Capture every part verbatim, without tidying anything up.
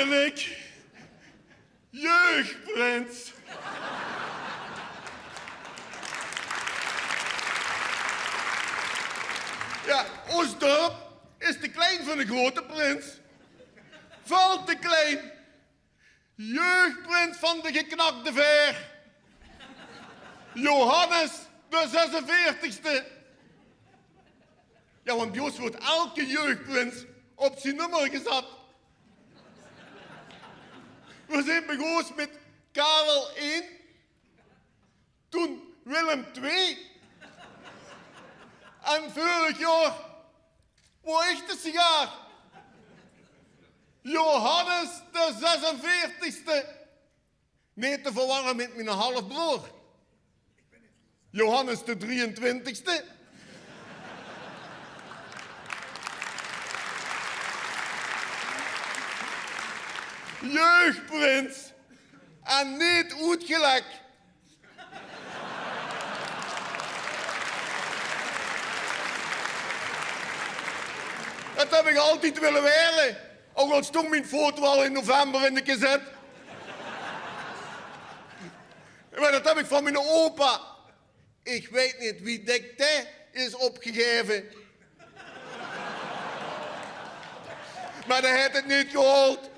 Ik, jeugdprins. Ja, ós dörp is te klein veur de grote prins. Väöl te klein. Jeugdprins van de geknakde veer. Johannes de zesenveertigste. Ja, want bie ós wuuert elke jeugdprins op zien nummer gezat. Veer zien begós mit Karel één, toen Willem twee. En veurig jaor woor ich de sigaar. Johannes de zesenveertigste. Neet te verwarre mit miene halfbroor. Johannes de drieëntwintigste. Jeugdprins. En neet oetgelek. Det höb ich altied wille waere. Ouch al stóng mien foto al in november in de gezèt. Mer det höb ich van miene opa. Ich weit neet wie dèk dae is opgegaeve. Mer dae haet 't neet gehaold.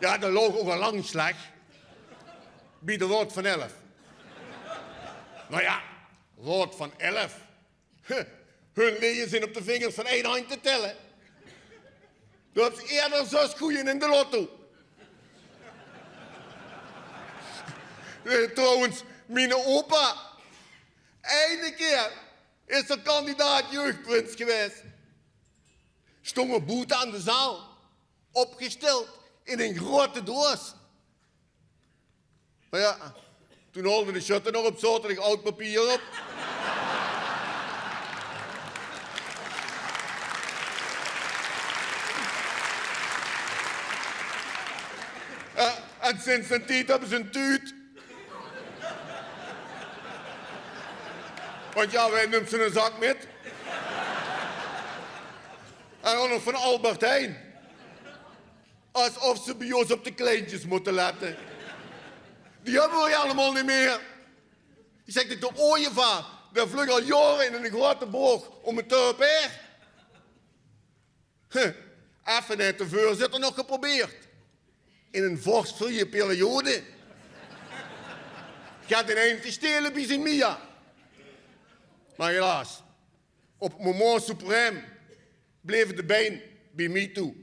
Ja, dae loog ouch al lang slech. Bie de Raod van Elf. Noe ja, Raod van Elf. Hun leje zeen op de vingers van ein handj te tèlle. Doe höbs ieëder zös goeie in de lotto. Eh, trouwens, miene opa, eine kieër is 'r kandidaat jeugdprins gewaes. Stóng 'r boete aan de zaal, opgestèld in ein groeate doos. Mer ja, toen haolde de sjötte nog op zaoterdig aud papier op. Ja, en sinds daen tied höbbe ze ein tuut. Want ja, wae numt zoe'n zak mit? En ouch nog van Albert Heijn. Esof ze bie ós op de kleintjes mótte lètte. Die höbbe v'r allemaol neet mieë. Ich zèk, de ooievaar, dae vlög al jaore in ein groeate boog óm 't dörp haer. Huh, effe haet de veurzitter nog geprobeerd. In ein vorstvrieje periode. Get in ein te stele bie zien Mia. Mer helaas, op 't moment suprême bleve de bein bie mich toe.